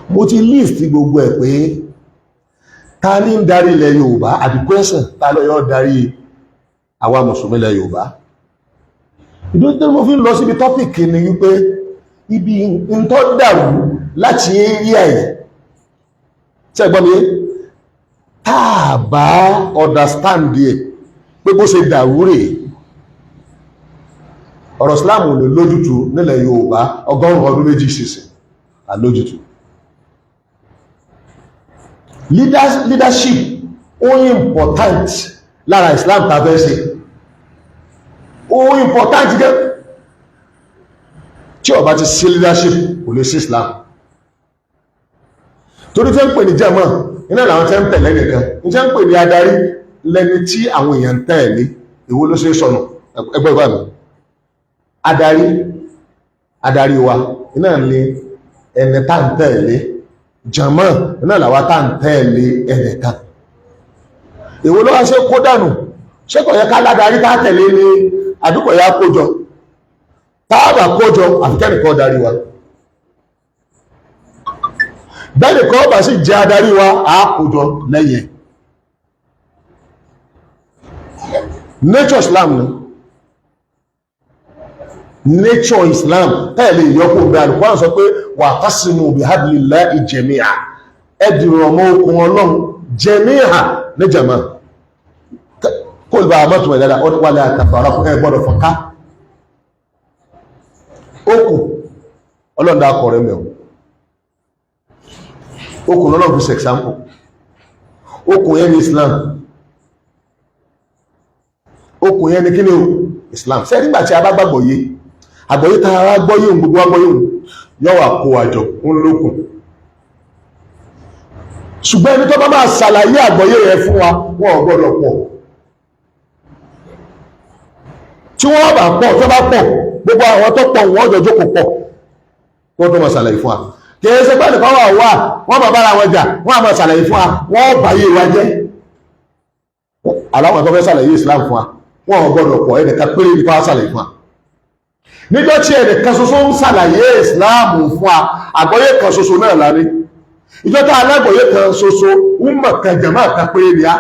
Mo ti list gbogbo ẹ̀ pé ta ní ń darí ilẹ̀ Yorùbá, àbí question, ta ló yọ darí àwa mùsùlùmí ilẹ̀ Yorùbá? Ìdí tí mo fi ń lọ síbi topic ni wípé ibi ń tọ́ dàrú láti area yìí tí ẹgbọ́n mi, tá a bá understand ẹ̀ pé bó ṣe dàrú rèé, ọ̀rọ̀ Islam ò lè lójútu nílẹ̀ Yorùbá 102 ọdún sísìn àlójútu. Leadership ó important lára Islam tá fẹ́ ṣe, ó important gẹ́. Tí ó bá ti sí leadership, kò lè sí Islam, torí tẹ́ ń pè ní jẹ́mọ́ iná làwọn tẹ́ ń tẹ̀lé nìkan ní tẹ́ ń pè ní adarí lẹni tí àwọn èèyàn ń tẹ̀lé. Èwo ló ṣe é sọnù? Ẹgbẹ́ ìgbà mi, adarí, adarí wa iná ni ẹni tá ń tẹ̀lé. Jàmọ́ iná làwa tá ń tẹ̀lé ẹnìkan. Èwo ló wá ṣe kó dànù? Ṣé kò yẹ ká ládarí tá tẹ̀lé ní, àbí kò yẹ kójọ? Táàbà kójọ, àfikẹ́nìkan darí wa. Bẹ́ẹ̀ni kan bá sì jẹ́ adarí wa, á kójọ lẹ́yìn. Nature Islam ni, nature Islam tẹ́lẹ̀ ìyọ́kù bẹ́. Al-Qur'an sọ pé wa'tasimu bihablillahi jami'a, ẹ dìrọ̀ mọ́ okùn Ọlọ́run, jami'a ní jama kó lè bá mọ́tò ẹ̀dára wala tafarraqu, ẹ gbọ́dọ̀ fọ́nká. Okùn Ọlọ́run dákọ̀ rẹ̀ mẹ́wọ̀n, okùn Ọlọ́run fi ṣe example. Okùn yẹn ní Islam, okùn yẹn ní kí ni o? Islam. Ṣé nígbà tí a bá gbàgbọ́ yé, àgbọ́yé tá a gbọ́ yé òun, gbogbo agbọ́yé òun yóò wà kó àjọ ń lókun. Ṣùgbọ́n ẹni tó bá máa ṣàlàyé àgbọ́yé yẹn fún wa, wọn ò gbọ́dọ̀ pọ̀. Tí wọ́n bá pọ̀, tó bá pọ̀, gbogbo àwọn tó pọ̀, wọ́n jọ jókòó pọ̀ kó tó máa ṣàlàyé fún wa. Kìí ṣe pé nìkan wà wà, wọ́n máa bára wọn jà, wọ́n á máa ṣàlàyé fún wa, wọ́n bá yé wa jẹ́. Aláwọn tó fẹ́ ṣàlàyé Islam fún wa, wọn ò gbọ́dọ̀ pọ̀. Ẹnìkan péré ní kó wá ṣàlàyé fún wa. Níjọ́ tí ẹnìkan ṣoṣo ń ṣàlàyé Islam fún wa, àgbọ́yé kan ṣoṣo náà la ní. Ìjọ tá alágbọ̀yé kan ṣoṣo ń mọ̀ kan, jàmáà kan péré ni á.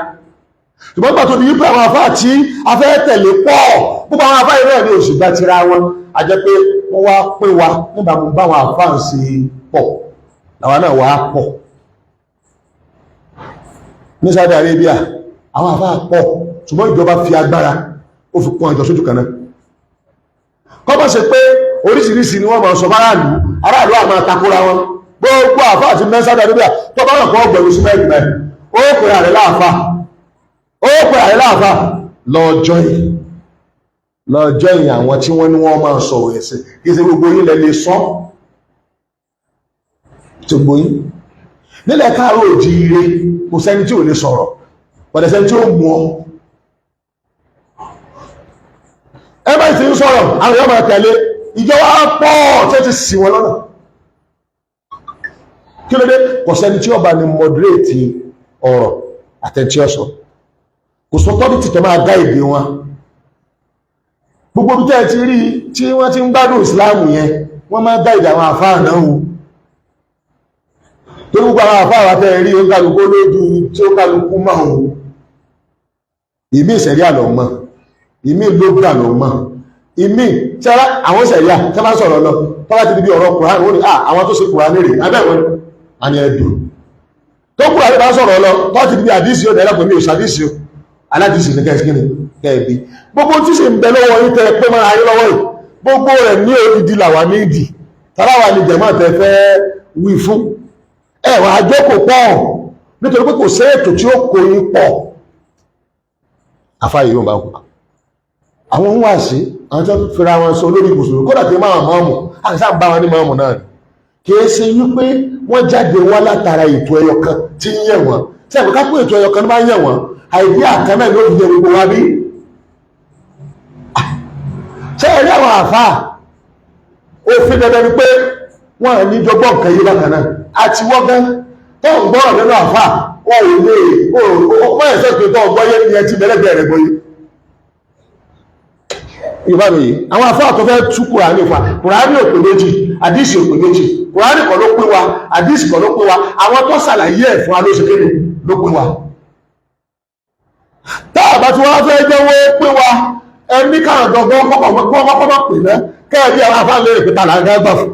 Ṣùgbọ́n gbà tó di wípé àwọn afá tí a fẹ́ tẹ̀lé pọ̀, gbogbo àwọn afá yìí náà ní òsì gbà tira wọn, a jẹ́ pé wọ́n wá pín wa níbàámu báwọn afá ń ṣe pọ̀, làwọn náà wá pọ̀. Ní Saudi Arabia, àwọn afá pọ̀, ṣùgbọ́n ìjọba fi agbára ó fi kún àjọ sójú kan náà, kọ́ bọ́ ṣe pé oríṣiríṣi ni wọ́n máa sọ fáráàlú, aráàlú àmà takora wọn. Gbogbo àfá àti mẹ́ Saudi Arabia tó bá wà kọ́ ọgbẹ̀rún sí mẹ́rin mẹ́rin, ó pè àrẹ láàfá, ó pè àrẹ láàfá. Lọ́jọ́ yìí, lọ́jọ́ yìí, àwọn tí wọ́n ní wọ́n máa sọ̀rọ̀ ẹ̀sìn, kí ṣe gbogbo yín lẹ lè sọ tí gbogbo yín nílẹ̀ káàró òjíire. Kò sẹ́ni tí ò lè sọ̀rọ̀, pẹ̀lẹ̀ sẹ́ni tí ó mú ọ. Ẹ bá ti ń sọ̀rọ̀, àwọn èèyàn máa tẹ̀lé. Ìjọba pọ̀ tí ó ti ṣì wọ́n lọ́nà. Kí ló dé? Kò sẹ́ni tí ó bá ní moderate ọ̀rọ̀ àtẹ̀tí ọ̀sọ̀. Kò sọ authority tó máa guide wọn. Gbogbo bí tẹ́ ti rí tí wọ́n ti ń gbádùn ìsìláàmù yẹn, wọ́n máa guide àwọn àfáà náà o. Tó gbogbo àwọn àfáà wa tẹ́ rí, ó kálukú lójú tí ó kálukú máa o. Ìmí ìsẹ̀rí àlọ́ mọ́, ìmí lóga lọ mọ́, ìmí tí àwọn sẹ̀ríà tí wọ́n bá sọ̀rọ̀ lọ, tó bá ti di bí ọ̀rọ̀ Kùránì, wọ́n ní àwọn tó ṣe Kùránì rè abẹ́wọ̀n àni ẹ̀dùn tó Kùránì bá sọ̀rọ̀ lọ, tó ti di bí àdísì, ó dẹ̀rẹ́ pẹ̀lú ìṣàdísì aládìsì ní kẹ́ẹ̀sì kẹ́ẹ̀bí. Gbogbo tí sì ń bẹ lọ́wọ́ yín tẹ́ pé máa ayé lọ́wọ́ yìí, gbogbo rẹ̀ ní odidi làwà ní ìdì tàbáwà ní jẹ̀mọ́ tẹ́ fẹ́ wí fún ẹ̀wà àjókòó pọ̀, nítorí pé kò sí ètò tí ó kó yín pọ̀. Àfáà yìí bá kú àwọn ń wà sí àwọn tó fira wọn sọ lórí mùsùlùmí, kódà tí máa mọ́ọ̀mù àti sáà ń bá wọn ní mọ́ọ̀mù náà ni. Kìí ṣe wípé wọ́n jáde wá látara ètò ẹyọ kan tí ń yẹ̀ wọ́n. Tí àpò kápẹ́ ètò ẹyọ kan bá ń yẹ̀ wọ́n, àìdí àkan náà ló fi jẹ gbogbo wa bí. Ṣé ẹ rí àwọn àfáà, òfin dandan ni pé wọ́n ní jọgbọ́n nǹkan yé bákan náà. Àti wọ́n gan tó ń gbọ́rọ̀ nínú àfáà, ó lè ó mọ̀ ẹ̀sẹ̀ pé tó ń gbọ́ yé ni ẹ ti bẹ̀rẹ̀ bẹ̀rẹ̀ gbọ́ yé. Yorùbá mi yìí, àwọn afáà tó fẹ́ tú Kùránì fa, Kùránì ò pé méjì, àdísì ò pé méjì. Kùránì kọ́ ló pín wa, àdísì kọ́ ló pín wa. Àwọn tó ṣàlàyé ẹ̀ fún wa ló ṣe kéde ló pín wa. Táà bá tí wọ́n fẹ́ jẹ́wọ́ pín wa, ẹni káwọn gangan kọ́kọ́ mọ́ pè náà kẹ́ẹ̀bí àwọn afáà lè pè tààlà gbà fún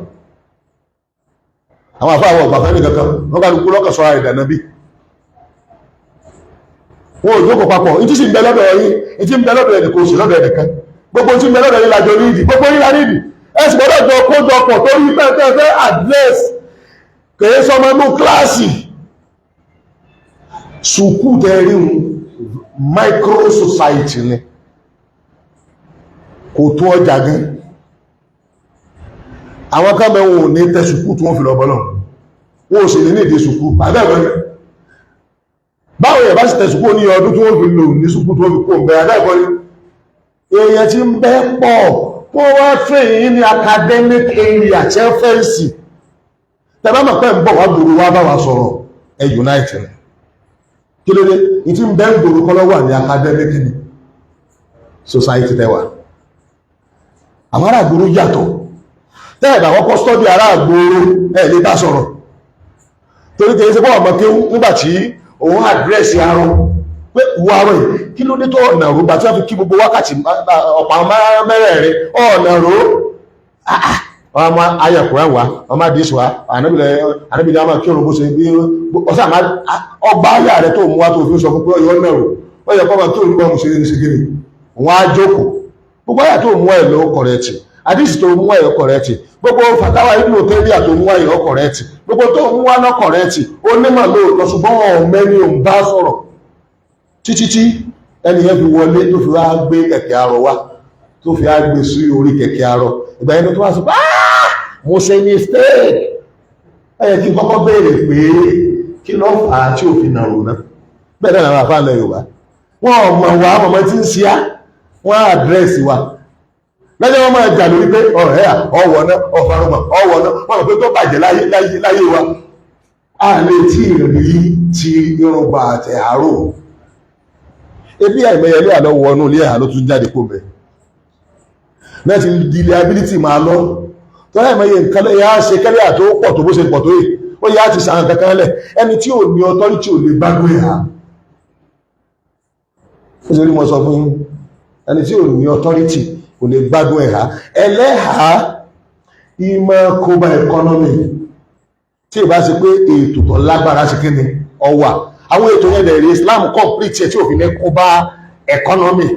àwọn afáà. Wọ̀ gbà fẹ́ nìkankan, wọ́n bá lukú lọ́kàn sọ́ra ìdáná bí wọn ò jókòó papọ̀. Ìtí sì ń bẹ lọ́dọ̀ yín, ìtí ń bẹ lọ́dọ̀ ẹnì kò sí lọ́dọ̀ ẹnìkan. Gbogbo tí ń bẹ lọ́dọ̀ yín lájọ nídìí, gbogbo yín la nídìí. Ẹ sì gbọ́dọ̀ jọ kójọ pọ̀ torí pẹ́ẹ́pẹ́ address kèé sọmọ inú kíláàsì sùkúù tẹ́rí. Micro society ni, kò tó ọjà gan. Àwọn kan bẹ, wọn ò ní tẹ sùkúù tí wọ́n fi lọ bọ́lọ̀, wọn ò sì ní ìdí sùkúù abẹ́ẹ̀kọ́ ni. Báwo yẹ̀ bá sì tẹ sùkúù ní ọdún tí wọ́n fi lò ní sùkúù tí wọ́n fi kó ń bẹ, abẹ́ẹ̀kọ́ ni. Èèyàn tí ń bẹ pọ̀ kó wá train ní academic area tí ẹ fẹ́ǹsì tẹ́bá mọ̀ pé ń bọ̀ wá gbòòrò, wá bá wa sọ̀rọ̀, ẹ unite rẹ̀. Kí ló dé? Ìtí ń bẹ ń gbòòrò kọ́ ló wà ní academic ni society tẹ́wà. Àwọn ará gbòòrò yàtọ̀. Tẹ́ẹ̀bà kọ́kọ́ study ará gbòòrò, ẹ̀ lè bá sọ̀rọ̀, torí kìí ṣe bọ́ ọmọ kéwú nígbà tí òun address arọ pé wọ arọ yìí, kí ló dé tó ọ̀nà ró gbà tí wọ́n fi kí gbogbo wákàtí ọ̀pá mẹ́rẹ̀ẹ̀rin ọ̀nà ró? Wọ́n máa ayẹ̀kùnrin wá, wọ́n máa dìísù wá, ànábìlẹ̀ àmà kí òun bó ṣe bí ọ̀sán àmà ọgbà ayà rẹ̀ tó mú wá tó fi ń sọ fún pé ọyọ́ náà rò ó yẹ kọ́ máa kí òun bá mú ṣe ní ṣe kiri. Wọ́n á jókòó, gbogbo ayà tó mú ẹ̀ ló correct, àdìsí tó mú ẹ̀ correct, gbogbo fatawa Ibn Taymiyyah tó mú ẹ̀ correct, gbogbo tó mú wá náà correct. Onímọ̀ lóòótọ́, ṣùgbọ́n wọn ò mẹ́ni òun bá sọ̀rọ̀ títí tí ẹni yẹn fi wọlé, tó fi wá gbé kẹ̀kẹ́ arọ wá, tó fi wá gbé sí orí kẹ̀kẹ́ arọ. Ìgbà yẹn tó wá sọ pé, "Ah, mo ṣe mistake, ẹ yẹ kí n kọ́kọ́ béèrè pé kí ló fà á tí ò fi nàró náà." Bẹ́ẹ̀ náà làwọn àfáà lẹ Yorùbá, wọn ò mọ̀ wá mọ̀mọ́ tí ń ṣe á, wọ́n á address wa lọ́jọ́ wọn máa jà lórí pé ọ̀rẹ́ à ọwọ́ náà ọ̀farahàn ọwọ́ náà. Wọ́n mọ̀ pé tó bàjẹ́ láyé láyé wa, a lè tí ì rí ti irungba àtẹ̀ àárò ebi àìmọye àlọ́ wọnú ilé àlọ́ tún jáde kó bẹ̀ náà ti di liability máa lọ tọ́lá. Ìmọye nǹkan lẹ́yà á ṣe kẹ́lẹ́ àtó pọ̀ tó bó ṣe pọ̀ tó yìí, ó yá ti sàn kankan lẹ̀. Ẹni tí ò ní authority ò lè gbádùn ẹ̀ ha. Ó ṣe rí, mo sọ fún yín, ẹni tí ò ní authority kò lè gbádùn ẹ̀ ha. Ẹlẹ́hàá ìmọ̀ kóbá economy tí ìbá ṣe pé ètò tó lágbára ṣe kí ni ọwà. Àwọn ètò yẹn lè rí Islam complete ẹ̀ tí òfin ní kó bá economy.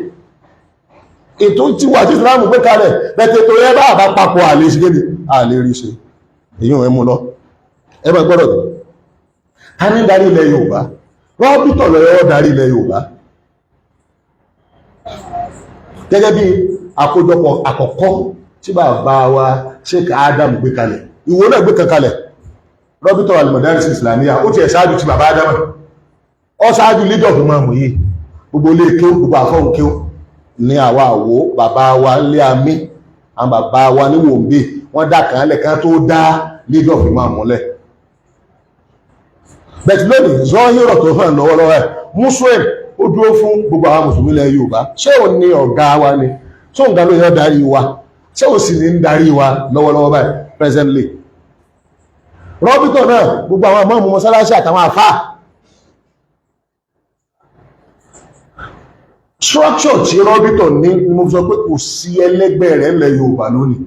Ètò tí wà tí Islam gbé kalẹ̀ bẹ̀tẹ̀, ètò yẹn bá àbá papọ̀, àlè ṣe kí ni, àlè rí ṣe. Èyí ò mú lọ, ẹ bá gbọ́dọ̀ tó ta ní darí ilẹ̀ Yorùbá. Rọ́bìtọ̀ lọ́yọ́ darí ilẹ̀ Yorùbá gẹ́gẹ́ bí àkójọpọ̀ àkọ́kọ́ tí bàbá wa Sheikh Adam gbé kalẹ̀. Ìwọ náà gbé kalẹ̀ rọ́bìtọ̀ al-Madaris Islamiyya. Ó ti ẹ̀ ṣáájú ti bàbá Adam, ó ṣáájú leader of imam yìí. Gbogbo ilé kéwú, gbogbo àfọ́hùn kéwú ní àwa àwò bàbá wa lé àmì, àwọn bàbá wa ní wòǹbé, wọ́n dá kan lẹ̀ kan tó dá leader of imam múlẹ̀. Bẹ̀tì lónìí, zọ́hírọ̀ tó hàn lọ́wọ́lọ́wọ́ ẹ̀, Muslim, ó dúró fún gbogbo àwọn mùsùlùmí ilẹ̀ Yorùbá. Ṣé ò ní ọ̀gá wa ni? Ṣé òun ga ló yọ darí wa? Ṣé ò sì ní ń darí wa lọ́wọ́lọ́wọ́ báyìí presently? Rọ́bìtọ̀ náà, gbogbo àwọn àmọ́ mọ́sálásí àtàwọn àfáà, structure tí rọ́bìtọ̀ ní ni mo sọ pé kò sí ẹlẹ́gbẹ́ rẹ̀ ńlẹ̀ Yorùbá lónìí.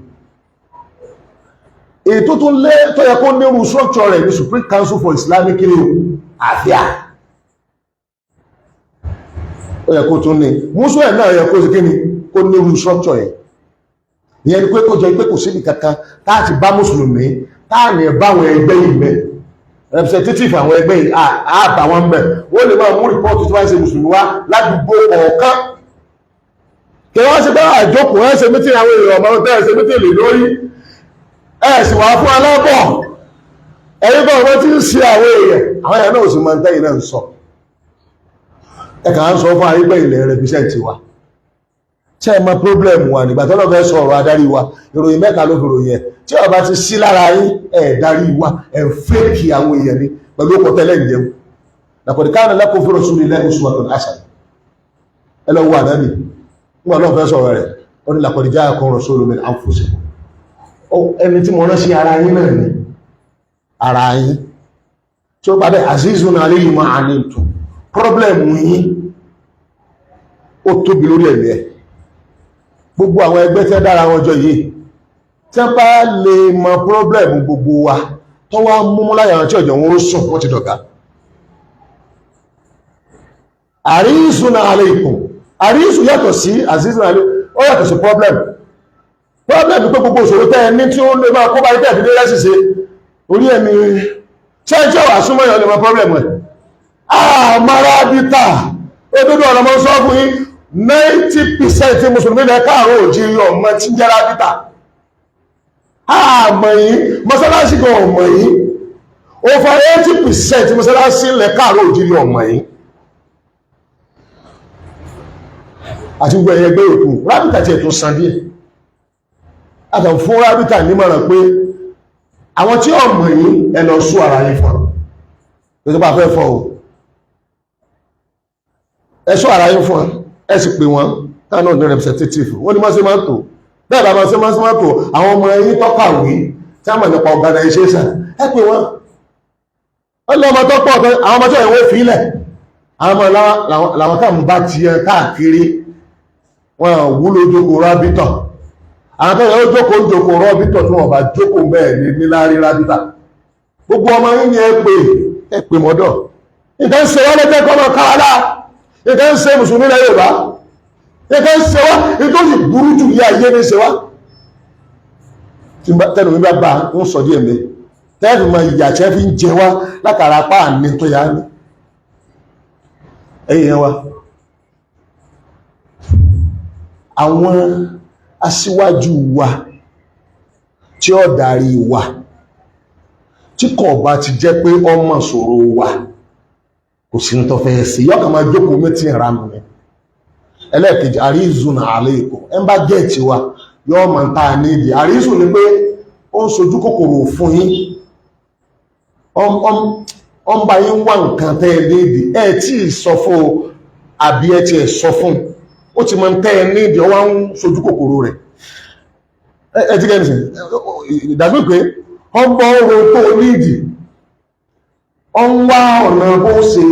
Ètò tó lé tó yẹ kó nírú structure rẹ̀ ní Supreme Council for Islamic Affairs, ó yẹ kó tún ní. Muslim náà yẹ kó sí kíni, kó nírú structure yẹn. Ìyẹn ni pé kó jẹ́ pé kò síbi kankan táà ti bá mùsùlùmí táà ní báwọn ẹgbẹ́ yìí mẹ́ representative àwọn ẹgbẹ́ yìí á bá wọn mẹ́. Wọ́n lè máa mú report tí wọ́n ṣe mùsùlùmí wá ládùúgbò kọ̀ọ̀kan, kí wọ́n ṣe bá àjókòó ẹ̀ ṣe meeting, àwọn èèyàn ọmọ tẹ́ ẹ̀ ṣe meeting lè lórí ẹ̀ sì wá fún alábọ̀. Ẹ̀yìn bá wọ́n ti ń ṣe àwọn èèyàn, àwọn èèyàn náà sì máa ń tẹ́yìn náà ń sọ. Ẹ kà ń sọ fún àrígbẹ́ ilẹ̀ represent wa. Ṣé ẹ mọ problem wa? Nígbà tó lọ́ fẹ́ sọ ọ̀rọ̀ adarí wa, ìròyìn mẹ́ta ló fi ròyìn ẹ̀. Tí ó bá ti sí lára yín, ẹ̀ darí wa, ẹ̀ fake àwọn èèyàn ni pẹ̀lú ọkọ̀ tẹ́lẹ̀ ń jẹun. Laqad kana lakum fi rasulillahi uswatun hasanah. Ẹ lọ wo ànábì nígbà lọ́n fẹ́ sọ̀rọ̀ rẹ̀. Ó ní laqad ja'akum rasulun min anfusikum. Ẹni tí mo rán sí ara yín náà ni ara yín tí ó bá bẹ́, azizun alayhi ma anittum, problem yín ó tóbi lórí ẹ̀mí ẹ̀. Gbogbo àwọn ẹgbẹ́ tẹ́ dára wọn jọ yìí, tí wọ́n bá lè mọ problem gbogbo wa tó wá múmú láyà wọn tí ọjọ́ wọn ó sùn, wọ́n ti dọ̀gá. Àríṣùn alaykum, àríṣù yàtọ̀ sí azizun alaykum, ó yàtọ̀ sí problem. Problem pé gbogbo òṣòro tẹ́ ní tí ó lè máa kó bá tẹ́ fi dé rẹ́sì ṣe orí ẹ̀mí ṣe tí ó wà súnmọ́ ìyọ̀ lè mọ problem ẹ̀. Àmàràbítà òdodo ọ̀rọ̀ mọ́ sọ fún yín, 90% tí mùsùlùmí lẹ káàrọ̀ òjìrí ọmọ tí ń jẹ́ rábítà àmọ̀ yìí, mọ́sálásí kan ọmọ yìí, over 80% mọ́sálásí lẹ káàrọ̀ òjìrí ọmọ yìí àti gbogbo ẹ̀yẹ ẹgbẹ́ òkú. Rábítà tí ẹ̀ tó san díẹ̀ àtàn fún rábítà nímọ̀ràn pé àwọn tí ọmọ yìí, ẹ lọ sú ara yín fún ọ tó bá fẹ́ fọ́ o, ẹ sú ara yín fún ọ, ẹ sì pè wọ́n táwọn náà ní representative wọ́n ní máa ṣe máa ń tò bẹ́ẹ̀ bá máa ṣe máa ń tò. Àwọn ọmọ yín tọ́kàwé tí a mọ̀ nípa organization, ẹ pè wọ́n. Ó lé ọmọ tó pọ̀, àwọn ọmọ tó ẹ̀wọ́ fi ilẹ̀, àwọn ọmọ làwọn káà ń bá tiẹ̀ káàkiri, wọn wúlò jókòó rábítọ̀. Àwọn tó yẹ ó jókòó jókòó rábítọ̀, tí wọ́n bá jókòó bẹ́ẹ̀ ní níláárí rábítà. Gbogbo ọmọ yín ni ẹ pè, ẹ pè mọ́dọ̀. Nǹkan ń ṣe wọ́n lẹ́jẹ́ kọ́ ọmọ káàlá, nǹkan ń ṣe mùsùlùmí lẹ́ Yorùbá, nǹkan ń ṣe wá, nǹkan sì burú jù yí ayé ní ṣe wá. Tẹnu mi bá bá ń sọ díẹ̀ mi tẹ́ẹ̀fì mọ ìyà tí ẹ fi ń jẹ wá látara apá àmì tó yá ní ẹ̀yìn yẹn wá. Àwọn aṣíwájú wa tí ó darí wa, tí kò bá ti jẹ́ pé ọmọ sọ̀rọ̀ wa, kò sí ní tọ́fẹ́ sí, yọ́kà máa jókòó mẹ́tí ìranù ni. Ẹlẹ́ẹ̀kejì, àrízùn àléèkò, ẹ ń bá gẹ̀ẹ́tì wa yọ́ mọ̀ ń ta ní ìdí àrízùn ni pé ó ń sojú kòkòrò fún yín, ó ń bá yín wá nǹkan tẹ́ ẹ léèdì, ẹ tí ì sọ fún o àbí ẹ ti ẹ̀ sọ fún, ó ti mọ̀ ń tẹ́ ẹ léèdì, ó wá ń sojú kòkòrò rẹ̀. Ẹ ti kẹ́ni sìn ìdàgbé pé ó ń bọ́ ohun tó léèdì, ó ń wá ọ̀nà bó ṣe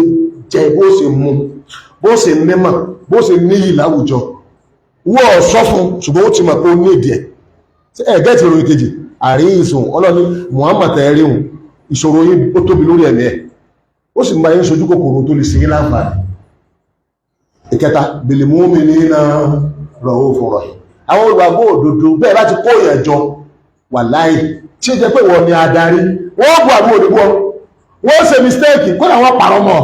jẹ, bó ṣe mu, bó ṣe nímọ̀, bó ṣe níyì láwùjọ. Wọ́n sọ fún, ṣùgbọ́n ó ti mọ̀ pé ó ní ìdí ẹ̀. Ẹ gẹ́ẹ̀tì ìròyìn kejì, àríyìnsùn ọlọ́ni Muhammad ẹ̀ríhùn, ìṣòro yìí ó tóbi lórí ẹ̀mí ẹ̀, ó sì máa ń sojú kòkòrò tó lè sí láǹfààní. Ìkẹta, bil mu'minina ra'ufur rahim, àwọn olùgbàgbọ́ òdodo bẹ́ẹ̀ láti kó èèyàn jọ wà láì tí ó jẹ́ pé wọ́n ni adarí, wọ́n bù àbúrò òdìbò, wọ́n ṣe mistake, kódà wọ́n pàrọ̀ mọ́,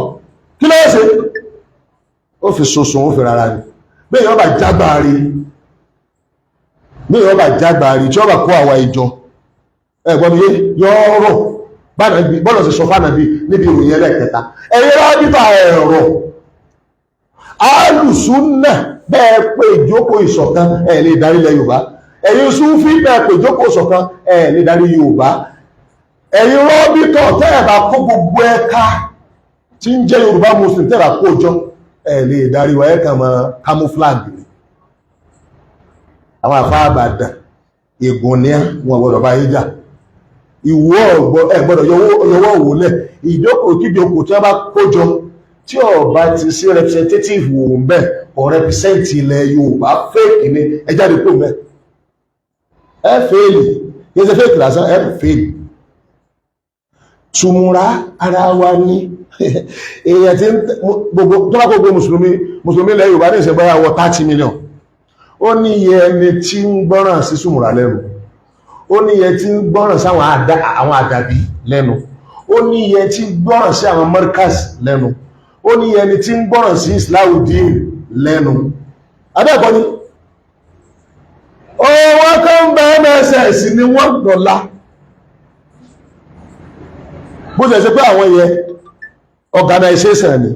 kí ló ṣe? Ó fi soso, ó fi rárá ni. Bẹ́ẹ̀ yọ́ bá jágbàrí, bẹ́ẹ̀ yọ́ bá jágbàrí tí ó bá kó àwa ìjọ ẹ̀gbọ́n mi yọ́ rọ̀ bọ́lọ̀ sí sọ fánàbí níbi ìròyìn ẹlẹ́kẹta, ẹ̀yẹ rábítà ẹ̀rọ alùsúnnà bẹ́ẹ̀ pé ìjókòó ìṣọ̀kan ẹ̀ lè darí ilẹ̀ Yorùbá, ẹ̀yin Súfí bẹ́ẹ̀ pé ìjókòó ìṣọ̀kan ẹ̀ lè darí Yorùbá, ẹ̀yin rọ́bítọ̀ tẹ́ ẹ̀ bá kó gbogbo ẹ̀ka tí ń jẹ́ Yorùbá Muslim tẹ́ ẹ̀ bá kó jọ ẹ̀ lè darí wa, ẹ̀ kàn máa camouflage ni. Àwọn àfáà Ìbàdàn ègùn ní wọn gbọ́dọ̀ bá yín jà, ìwọ ẹ gbọ́dọ̀ yọwọ́ òwúlẹ̀. Ìjókòó kíjókòó tí wọ́n bá kójọ tí ó bá ti sí representative wò ń bẹ̀ kò represent ilẹ̀ Yorùbá, fake ni, ẹ jáde kó mẹ́, ẹ fèèlì, kì í ṣe fake lásán, ẹ fèèlì. Tùmùrà ara wa ní èèyàn tí gbogbo tó bá gbogbo mùsùlùmí mùsùlùmí ilẹ̀ Yorùbá ní ìṣẹ̀gbọ́n àwọ̀ 30 million, ó ní iye ẹni tí ń gbọ́ràn sí sùmùrà lẹ́nu, ó ní iye tí ń gbọ́ràn sáwọn àwọn àdàbí lẹ́nu, ó ní iye tí ń gbọ́ràn sí àwọn markaz lẹ́nu, ó ní iye ẹni tí ń gbọ́ràn sí Islahudeen lẹ́nu. Abẹ́ẹ̀kọ́ ni owó kan bẹ MSS ni wọ́n dọ̀la, bó ṣe ṣe pé àwọn yẹn organization ni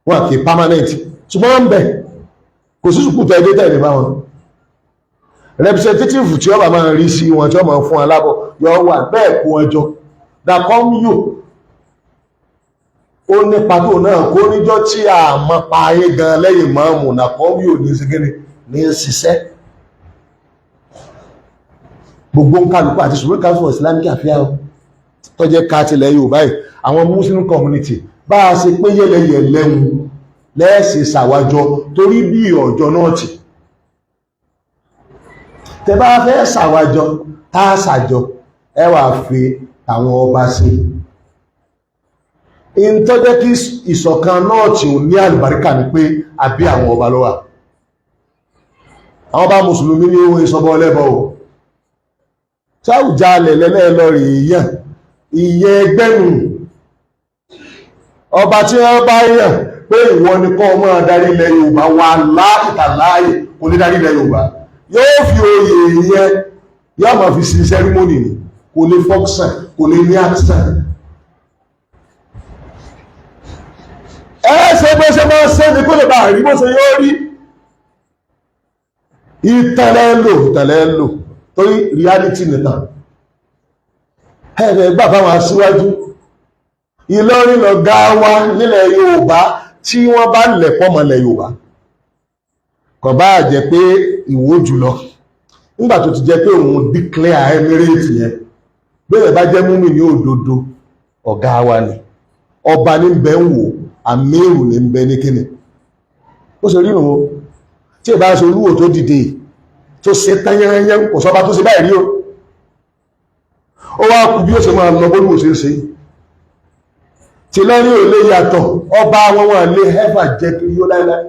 wọ́n kì í permanent, ṣùgbọ́n wọ́n ń bẹ, kò sí sùkúù tó ẹgbẹ́ tẹ̀lé bá wọn. Representative tí ó bá máa rí sí wọn tí ó máa fún alábọ̀ yọ wà bẹ́ẹ̀ kó ẹjọ́ dàkọ́m yóò ó ní pàtó náà kó níjọ́ tí a mọ́ pa ayé gan lẹ́yìn mọ́ọ̀mù, dàkọ́m yóò ní sí kíni ní ṣiṣẹ́. Gbogbo ń kálukú àti Supreme Council for Islamic Affairs tó jẹ́ ká tilẹ̀ Yorùbá yìí, àwọn Muslim community, bá a ṣe pé yẹlẹyẹlẹ́hun lẹ́ẹ̀sì ṣàwájọ, torí bí ọjọ́ náà tì tẹ bá fẹ́ ṣàwájọ tá a ṣàjọ, ẹ wà fi àwọn ọba sí in tó jẹ́ kí ìṣọ̀kan náà tí ò ní àlùbáríkà ni pé àbí àwọn ọba ló wà. Àwọn bá mùsùlùmí ní ohun ìsọbọ ọlẹ́bọ o, sáwùjalẹ̀ lẹ́lẹ́lọ́rì yàn ìyẹn ẹgbẹ́nu ọba tí wọ́n bá yàn pé ìwọ ni kọ́ ọmọ darí ilẹ̀ Yorùbá, wà láìta láàyè kò ní darí ilẹ̀ Yorùbá. Yóò fi oyè yẹn, yóò máa fi sí ceremony ni, kò lè function, kò lè ní action. Ẹ ṣe bó ṣe máa ṣe ní kó lè bá rí bó ṣe yóò rí. Ìtẹ̀lẹ́ lò, ìtẹ̀lẹ́ lò, torí reality nìkan ẹ̀rẹ̀ gbà fáwọn aṣíwájú. Ìlọrin lọ̀gá wa nílẹ̀ Yorùbá tí wọ́n bá lẹ̀pọ̀ mọ́lẹ̀ Yorùbá, kò bá jẹ́ pé Ìwó jùlọ nígbà tó ti jẹ́ pé òun declare emirate yẹn, bẹ́ẹ̀ bá jẹ́ múmi ní òdodo, ọ̀gá wa ni. Ọba ní bẹ́ ń wò, àmírù ní bẹ ní kíni ó ṣe rí òun tí ìbá ṣe olúwo tó dìde tó ṣe tányányán, kò sọba tó ṣe báyìí rí o. Ó wá kú bí ó ṣe máa lọ bólúwo ṣe ń ṣe tí lẹ́rí ò lè yàtọ̀. Ọba wọn wọn lè ẹ́fà jẹ́ kí yóò láíláí.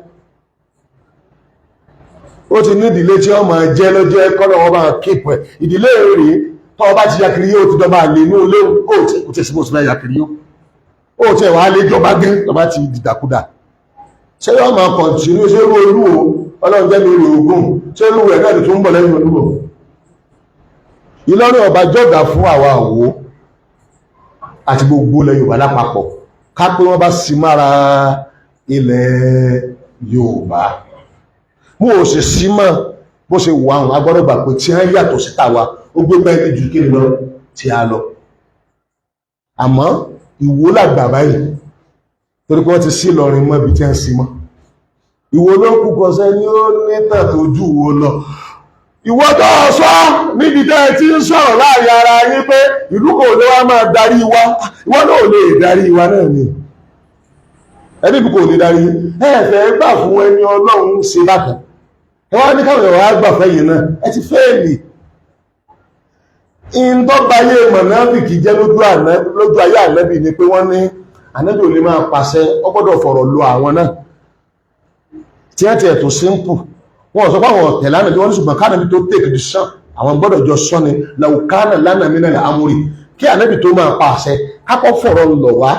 Ó ti ní ìdílé tí ó máa jẹ́ lọ́jọ́ ẹ̀kọ́ lọ́wọ́ bá kíìpù ẹ̀. Ìdílé rèé tó ọba ti yakiri yóò ti dọ́ba lè ní olé ó ti kò tí sí bó ti fẹ́ yakiri yóò ó ti ẹ̀wà lè jọba gẹ́ tọba ti dìdàkudà. Ṣé yóò máa kọ̀ntínú? Ṣé irú olúwo ọlọ́run jẹ́ mi rè ogún? Ṣé irú rẹ̀ náà tó ń bọ̀ lẹ́yìn olúwo? Ìlọrin ọba jọ̀gà fún àwa Òwò àti gbogbo ilẹ̀ Yorùbá lápapọ̀, ká pé wọ́n bá sì mára ilẹ̀ Yorùbá mú ò sì sí mọ́ bó ṣe wà. Àwọn agbọ́dọ̀ gbà pé tí wọ́n yàtọ̀ sí tàwa, ó gbé bẹ́ẹ̀ ju kí lọ tí a lọ. Àmọ́ Ìwó làgbà báyìí, torí pé wọ́n ti sí Ìlọrin mọ́ ibi tí wọ́n sí mọ́. Ìwó ló kú kọsẹ́ ní ó nítàn tó jù wo lọ. Ìwọ tó sọ níbi tẹ́ ẹ ti ń sọ̀rọ̀ láàrin ara yín pé ìlú kò lè wá máa darí wa, ìwọ náà ò lè darí wa náà ni, ẹbí kò lè darí. Ẹ fẹ́ gbà fún ẹni Ọlọ́run ṣe bákan, ẹ wá ní káwọn ẹ̀wà gbà fẹ́yìn náà, ẹ ti fẹ́ẹ̀lì. Ìntọ́gbayé mọ̀nàfìkì jẹ́ lójú ayé ànábì ni pé wọ́n ní ànábì ò lè máa pàṣẹ, ó gbọ́dọ̀ fọ̀rọ̀ lo àwọn náà tí ẹ ti ẹ̀ tó simple. Wọ́n sọ pé àwọn ọ̀tẹ̀ lánàá bí wọ́n ní, ṣùgbọ́n kánàbí tó take decision, àwọn gbọ́dọ̀ jọ sọ ni làwùkánà lánàá mí náà amúrì kí ànábì tó máa pàṣẹ kápọ̀ fọ̀rọ̀ lọ̀ wá.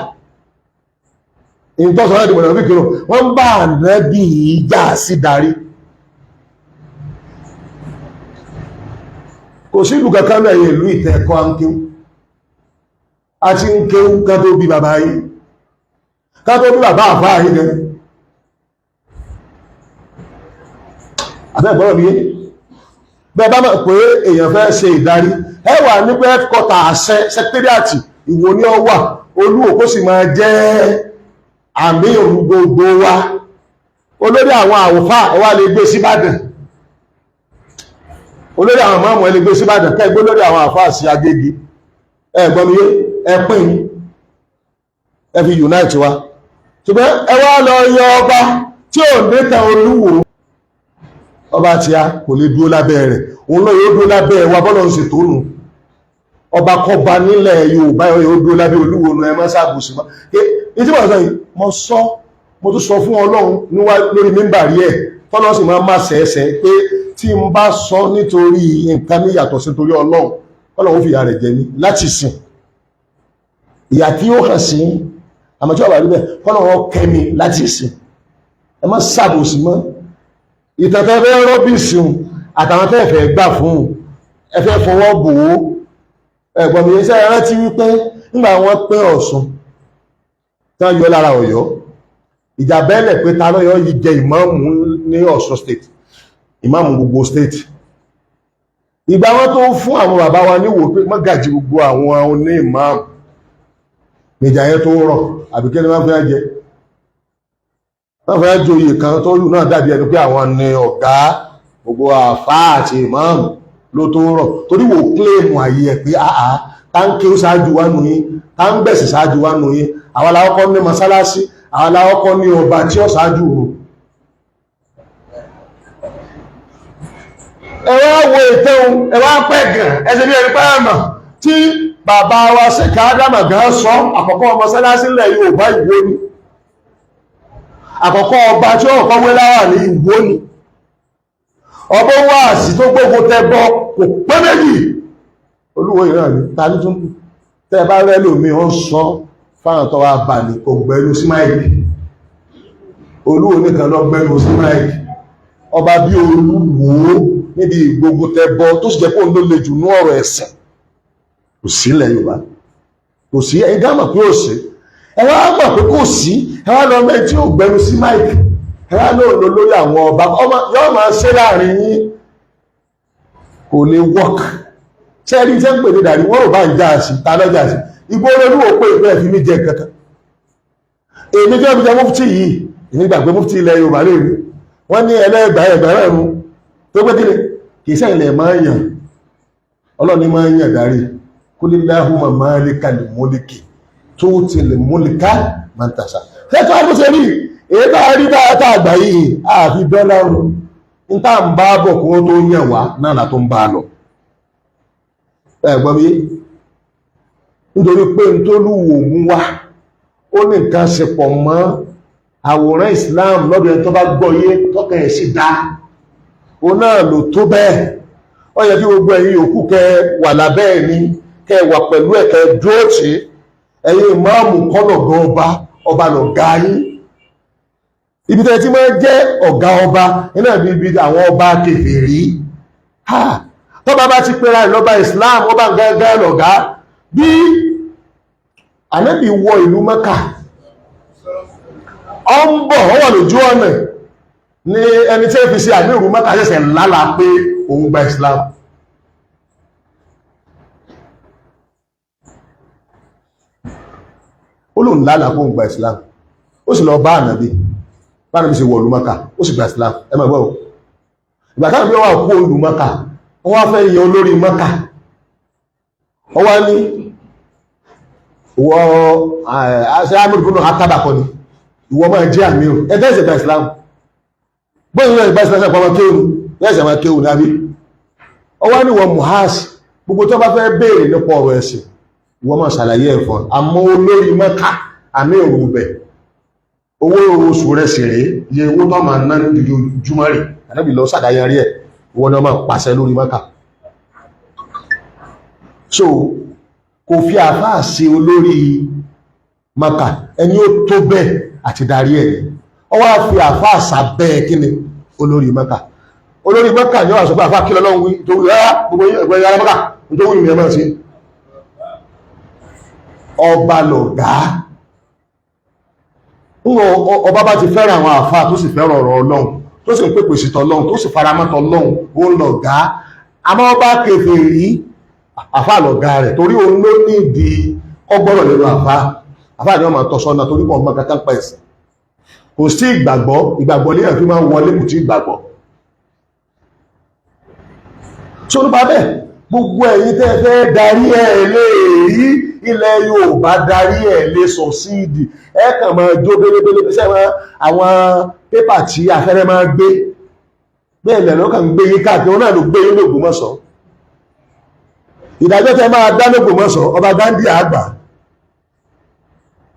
Ìtọ́sọ̀ náà di mọ̀nàfìkì rò wọ́n bá ànábì ìjà sí darí. Kò sí ìlú kankan náà yẹ ìlú ìtẹ́ẹ̀kọ́ àǹkéwú àti ń kéwú ká tó bí bàbá yìí, ká tó bí bàbá àfáà yìí gan. Àfẹ́ ìgbọ́rọ̀ mi yé bẹ́ẹ̀ bá mọ̀ pé èèyàn fẹ́ ṣe ìdarí, ẹ wà ní pé headquarter àṣẹ secretariat Ìwó ní ọ wà, Olúwo kó sì máa jẹ́ àmì òru gbogbo wa. Olórí àwọn àwòfáà ẹ wá lè gbé síbàdàn, olórí àwọn mọ́mù ẹ lè gbé síbàdàn, kẹ́ gbé lórí àwọn àfáà sí Agége. Ẹ gbọ́ mi yé? Ẹ pín, ẹ fi unite wa. Ṣùgbọ́n ẹ wá lọ yọ ọba tí ò ní tan Olúwo, ọba tí a kò lè dúró lábẹ́ rẹ̀, òun náà yóò dúró lábẹ́ wa bọ́lọ̀ ń ṣe tó nù. Ọba kọba nílẹ̀ Yorùbá yóò dúró lábẹ́ Olúwo nù. Ẹ má ṣàbùsì mọ́. Ní tí mo sọ yìí, mo sọ, mo tún sọ fún Ọlọ́run lórí mímbàrí ẹ̀, tọ́lọ́ sì máa má ṣẹ̀ẹ́sẹ̀ pé tí n bá sọ nítorí nǹkan ní yàtọ̀ sí torí Ọlọ́run, Ọlọ́run fìyà rẹ̀ jẹ mí láti sìn ìyà tí ó hàn sí. Àmọ́ tí ọba rí bẹ́ẹ̀, kọ́lọ́run kẹ́ mi láti sìn. Ẹ má ṣàbòsí mọ́. Ìtàn tẹ́ fẹ́ rọ́bìsì àtàwọn tẹ́ fẹ́ gbà fún ẹ fẹ́ fọwọ́ bò ó. Ẹ̀gbọ́n mi, iṣẹ́ rántí wípé nígbà wọ́n pín Ọ̀ṣun tí wọ́n yọ lára Ọ̀yọ́, ìjà bẹ́ẹ̀lẹ̀ pé ta lọ́yọ́ yìí jẹ ìmáàmù ní Ọ̀ṣun state, ìmáàmù gbogbo state. Ìgbà wọn tó fún àwọn bàbá wa níwò pé mọ́gàjì gbogbo àwọn oní ìmáàmù níjà yẹn tó rọ̀, àbí kí ni wọ́n fẹ́ jẹ? Wọ́n fẹ́ joyè kan tó lù náà dàbí ẹni pé àwọn ni ọ̀gá gbogbo àfáà àti ìmáàmù. Ló tó rọ̀ torí wò claim àyè ẹ̀ pé àá tá ń kí ó ṣáájú wá nù yín, tá ń gbẹ̀sì ṣáájú wá nù yín. Àwọn aláwọ́kọ́ ní mọ́sálásí, àwọn aláwọ́kọ́ ní ọba tí ó ṣáájú rò. Ẹ wá wo ìtẹ́hun, ẹ wá pẹ́ gàn ẹsẹ̀ bí ẹni pẹ́ àmà tí bàbá wa ṣèkà ádámà gan sọ. Àkọ́kọ́ mọ́sálásí ilẹ̀ Yorùbá, Ìwó ni. Àkọ́kọ́ ọba tí ó kọ́ wé láwà ní Ìwó ni. Ọbọ̀ wáàsí tó gbógun tẹbọ kò pé méjì, Olúwo ìran ní ta ní tún tẹ́ bá rẹ́ lómi ó ń sọ fáwọn tó wá bà ní kò gbẹ́nu sí máìkì. Olúwo nìkan lọ gbẹ́nu sí máìkì. Ọba bí Olúwo níbi ìgbógun tẹbọ tó sì jẹ́ pé òun ló le jù ní ọ̀rọ̀ ẹ̀sìn, kò sí ilẹ̀ Yorùbá, kò sí. Ẹ̀yin gá mọ̀ pé ò sí. Ẹ wá mọ̀ pé kò sí. Ẹ wá lọ mẹ́ tí ò gbẹnu sí máìkì, ẹ wá lóò lọ lórí àwọn ọba ọmọ yóò máa ṣe láàrin yín, kò lè work. Ṣé ẹni tí ń pè ní dàrí wọ́n rò bá ń já sí ta lọ́jà sí igbó olólùwò pé ìpínlẹ̀ fi mí jẹ kankan. Èmi tí wọ́n fi jẹ mufti yìí, èmi gbàgbé mufti ilẹ̀ Yorùbá lè rí wọ́n ní ẹlẹ́gbàá ẹgbẹ̀rún ẹ̀rún tó pé kíni kì í sẹ́yìn lẹ̀ máa ń yàn, Ọlọ́ni máa ń yàn darí. Kúlíláhùmá máàlíkà lè múlíkì tó ti lè múlíkà máa ń tàṣà. Ṣẹ́tọ́ àbúṣe rí èyí tá a rí tá a gbà yìí àfi dọ́là rún ní tá à ń bá bọ̀ kó tó yàn wá náà látó ń bá a lọ. Ẹ gbọ́ mi, nítorí pé n tó lúwo mú wá, ó ní nǹkan ṣe pọ̀ mọ́ àwòrán Islam lọ́dọ̀ ẹni tó bá gbọ́ yé, tọ́kàn ẹ̀ sì dá, òun náà ló tó bẹ́ẹ̀. Ó yẹ kí gbogbo ẹ̀yin yòókù kẹ wà lábẹ́ ẹ̀ ní kẹ wà pẹ̀lú ẹ̀, kẹ dúró tì í. Ẹ̀yin ìmáàmù kọ́nà gan, ọba ọba lọ̀gá yín. Ibi tẹ́ tí máa ń jẹ́ ọ̀gá ọba iná ibi àwọn ọba kèfèrí tọ́ba bá ti pera ẹ̀ lọ́ba Islam, ọba gángan lọ̀gá. Bí Ànábì wọ ìlú Mẹ́kà, ọ ń bọ̀, ọ wà lójú ọ̀nà ní ẹni tí ó fi ṣe àmì ìrù Mẹ́kà ṣẹ̀ṣẹ̀ lálàá pé òun gba Islam. Ó lóun lálàá pé òun gba Islam, ó sì lọ bá Ànábì. Bá Ànábì ṣe wọ ìlú Mẹ́kà, ó sì gba Islam. Ẹ máa gbọ́ o, ìgbà táwọn bí wọ́n wà kó ìlú Mẹ́kà, wọ́n wá fẹ́ yan olórí Mẹ́kà. Wọ́n wá ní wọ́ ṣe amúrúkúnú àtàbàkọ ni ìwọ máa jẹ́ àmì o. Ẹ tẹ́sẹ̀ gba Islam, bóyá ìwọ ìgbà Islam ṣe pàmò kéwù lẹ́sẹ̀ máa kéwù nábì. Ọwọ́ ní wọ́n muhas gbogbo tó bá fẹ́ béèrè nípa ọ̀rọ̀ ẹ̀sìn, ìwọ máa ṣàlàyé ẹ̀ fún. Àmọ́ olórí Mẹ́kà, àmì òru bẹ̀, owó oṣù rẹ̀ sì rèé, iye owó tó máa ná ní ojoojúmọ́ rẹ̀. Ànábì lọ sàdáyẹrí ẹ̀, ìwọ ni wọ́n máa pàṣẹ lórí Mẹ́kà. So kò fi àfáà sí olórí Maka, ẹni ó tó bẹ́ẹ̀ àti darí ẹ̀. Ọ wá fi àfáà sábẹ́ kíni olórí Maka. Olórí Maka ni ó wà sọ pé àfáà kí lọ́lọ́run wí tó wí rárá, gbogbo ẹgbẹ́ yàrá Maka tó wí ìrìn sí. Ọba lọ̀gá. Ọba bá ti fẹ́ràn àwọn àfáà, tó sì fẹ́ràn ọ̀rọ̀ Ọlọ́run, tó sì ń pèpè sí tọlọ́run, tó sì faramọ́ tọlọ́run, ó lọ̀gá. Àmọ́ ọba kèfèrí, àfáà lọ̀gá rẹ̀, torí òun ló ní ìdí ọgbọ́rọ̀ lẹ́nu àfáà. Àfáà ni wọ́n máa tọ́ sọ́nà torí pọ̀ mọ́ kankan pa ẹ̀sìn. Kò sí ìgbàgbọ́, ìgbàgbọ́ ní ẹ̀fí máa ń wọlé, kò tí ìgbàgbọ́. Tó nípa bẹ́ẹ̀, gbogbo ẹ̀yin tẹ́ fẹ́ darí ẹ̀ lè rí ilẹ̀ Yorùbá darí ẹ̀ lè sọ síìdì. Ẹ kàn máa jó bélébélé sẹ́wọ̀n àwọn pépà tí afẹ́rẹ́ máa gbé bẹ́ẹ̀ lẹ̀ lọ́kàn ń gbé yín káàkiri. Wọn náà ló gbé yín l'Ògbómọ̀ṣọ́. Ìdájọ́ tẹ́ máa dá l'Ògbómọ̀ṣọ́, ọba Gandhi àgbà.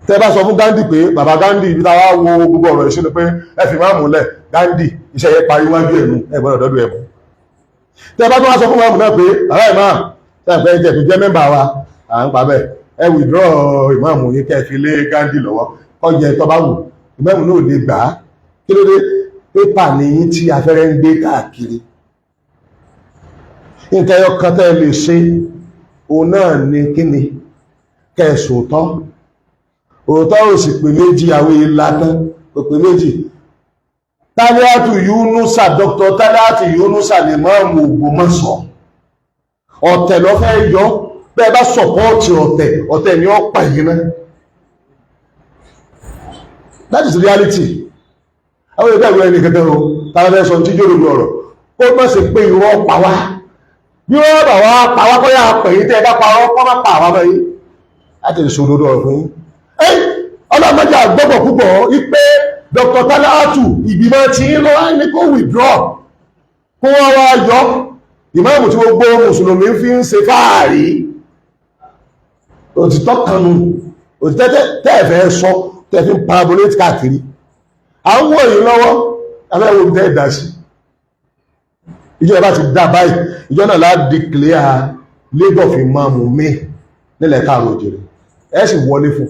Tẹ́ bá sọ fún Gandhi pé bàbá Gandhi, ibi táwa wo gbogbo ọ̀rọ̀ ìṣúná pé ẹ fi máa múlẹ̀ Gandhi, iṣẹ́ yẹn parí wájú ẹ̀mú, ẹ gbọ́dọ̀ dọ́dọ̀ ẹ̀mú. Tẹ́ bá tún wá sọ fún máàmù náà pé bàbá imam, tẹ́ fẹ́ jẹ́ tó jẹ́ mẹ́mbà wa à ń pa bẹ́ẹ̀, ẹ withdraw ìmáàmù yín kẹ́ fi lé Gandhi lọ́wọ́ kọ́ jẹ tó bá wù, ìmáàmù náà ò lè gbà á. Kí ló dé? Pépà nìyí tí afẹ́rẹ́ ń gbé káàkiri. Nǹkan ẹyọ kan tẹ́ lè ṣe òun náà ni kíni kẹsùn tọ́ òótọ́ ò sì pè méjì, àwọn ìlà tán kò pè méjì. Taliatu Yunusa, Dr. Taliatu Yunusa lè máa mú Ògbómọ̀ṣọ́. Ọ̀tẹ̀ lọ fẹ́ yọ. Bẹ́ẹ̀ bá sọ̀pọ́ọ̀tì ọ̀tẹ̀, ọ̀tẹ̀ ni ó pa yìí náà. That is reality. Àwọn ìgbà ìwé ẹni kankan o tàbí fẹ́ sọ tí yóò lórí ọ̀rọ̀ kó má ṣe pé irọ́ pa wá. Bí wọ́n bá wá pàwákọ́yà pẹ̀yí tẹ́ bá parọ́ kọ́ má pa àwọn ọmọ yìí láti lè sòdodo ọ̀rọ̀ fún yín. Ẹ́ ọlọ́mọdé àgbọ́gbọ̀ púpọ̀ wípé Dr. Talatu ìgbìmọ̀ tí ń lọ ní kó withdraw, kó wọ́n wá yọ ìmáàmù tí gbogbo mùsùlùmí fi ń ṣe fáàrí. Òtítọ́ kanu, òtítọ́ tẹ́ẹ̀fẹ́ sọ tẹ́ẹ̀fí ń parabolate káàkiri. À ń wò yín lọ́wọ́ abẹ́wò tẹ́ ẹ̀dá sí. Ìjọba ti dá báyìí, ìjọ náà lá declare League of Imam mi nílẹ̀ káàrọ̀ òjèrè. Ẹ sì wọlé fún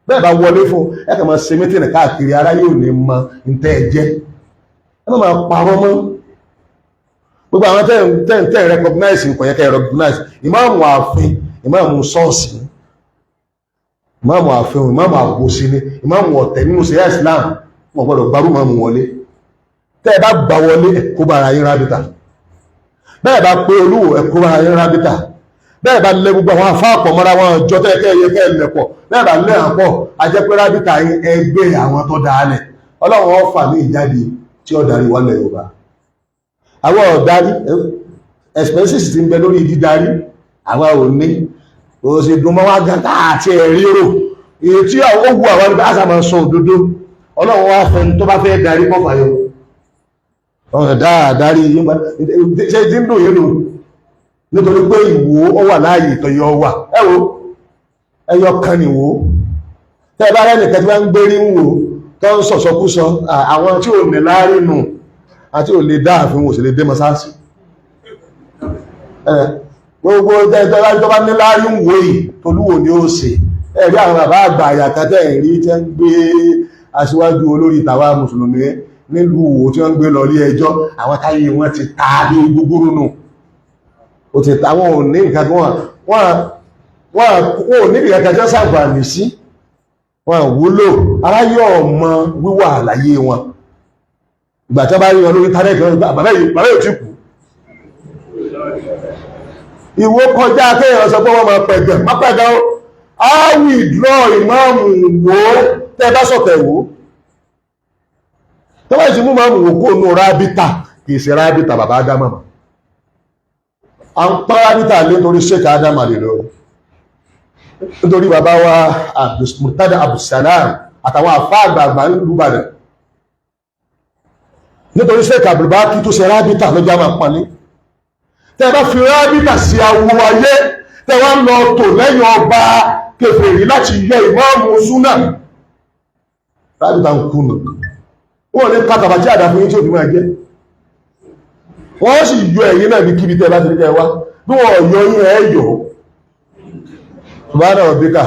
bẹ́ẹ̀ bá wọlé fún ẹ kàn máa ṣe meeting káàkiri, ara yóò ní mọ ntẹ́ ẹ jẹ́. Ẹ má máa parọ́ mọ́ gbogbo àwọn tẹ́ recognize nǹkan yẹn, kẹ́ recognize ìmáàmù ààfin, ìmáàmù ṣọ́ọ̀ṣì, ìmáàmù ààfin, ìmáàmù àbòsí ni, ìmáàmù ọ̀tẹ̀ nínú sẹ́yà Islam. Wọn gbọ́dọ̀ gbarú ìmáàmù wọlé. Tẹ́ ẹ bá gbà wọlé, ẹ kó bára yín rábìtà. Bẹ́ẹ̀ bá pé olúwo, ẹ kó bára yín rábìtà. Bẹ́ẹ̀ bá lé gbogbo àwọn afáàpọ̀ mọ́ra wọn jọ tẹ́ kẹ́ yẹ kẹ́ lẹ̀pọ̀, bẹ́ẹ̀ bá lé àpọ̀, a jẹ́ pé rábìtà yín ẹgbẹ́ àwọn tó dáa lẹ̀. Ọlọ́run ó fà ní ìjáde tí ó darí wálẹ̀ Yorùbá. Àwọn ọ̀darí expenses ti ń bẹ lórí dídarí àwọn ò ní kò sì dùn mọ́ wá gan àti ẹ̀rí rò èyí tí ó wu àwọn nípa àṣà máa sọ òdodo. Ọlọ́run wá fẹ́ tó bá fẹ́ darí kọfà yọ ọ̀rọ̀ dáadáa ṣe tí ń dùn yín nù, nítorí pé Ìwó ó wà láàyè ìtọ̀yọ wà. Ẹ wo ẹyọ kan nìwó tẹ́ ẹ bá rẹ́ nìkan tí wọ́n ń gbérí ń wò tó ń sọ̀sọ́kúsọ, àwọn tí ò ní láárí nù àti ò lè dáàfin wò sí lè dé mọ́sáàsì. Gbogbo tó bá ní láárí ń wò yìí, tolúwo ni ó ṣe. Ẹ̀rí àwọn bàbá àgbà àyàkátẹ́ ẹ̀rí tẹ́ ń gbé aṣíwájú olórí tàwa mùsùlùmí nílùú Ìwó tí wọ́n ń gbé lọ rí ẹjọ́, àwọn táyé wọn ti ta ní gbogbo nù ó ti ta. Wọn ò ní nǹkan tí wọ́n ò ní nǹkan tí wọ́n ṣàǹfààní sí, wọn wúlò aráyé ọmọ wíwà àlàyé wọn. Ìgbà tí wọ́n bá rí wọn lórí íńtánẹ́ẹ̀tì, wọn gbà bàbá yìí, bàbá yìí ò tí kú. Ìwó kọjá kéèyàn sọ pé wọ́n máa pẹ̀gàn, má pẹ̀gàn ó. Á withdraw ìmáàmù wò ó tẹ́ bá sọ̀tẹ̀ wò ó. Tó bá ti mú máàmù wò kó nù rábítà, kì í ṣe rábítà bàbá Ádámà mọ́. À ń pa rábítà lé nítorí Sheikh Ádámà lè lọ, nítorí bàbá wa Murtada Abdulsalam àtàwọn àfá àgbààgbà nílùú Ìbàdàn, nítorí Sheikh Abdulbaki tó ṣe rábítà ló já máa pọ́nlé. Tẹ́ bá fi rábítà sí awo ayé, tẹ́ wá ń lọ tò lẹ́yìn ọba kèfèrí láti yọ ìmáàmù súnà, rábítà ń kú nù. Wọ́n ní kátàbà tí àdá fún yín tí ò fi máa jẹ́. Wọ́n sì yọ ẹ̀yin náà bí kíbi tẹ́ bá ti rí kẹ́ wá. Bí wọ́n yọ yín, ẹ̀ yọ. Subhana rabbika.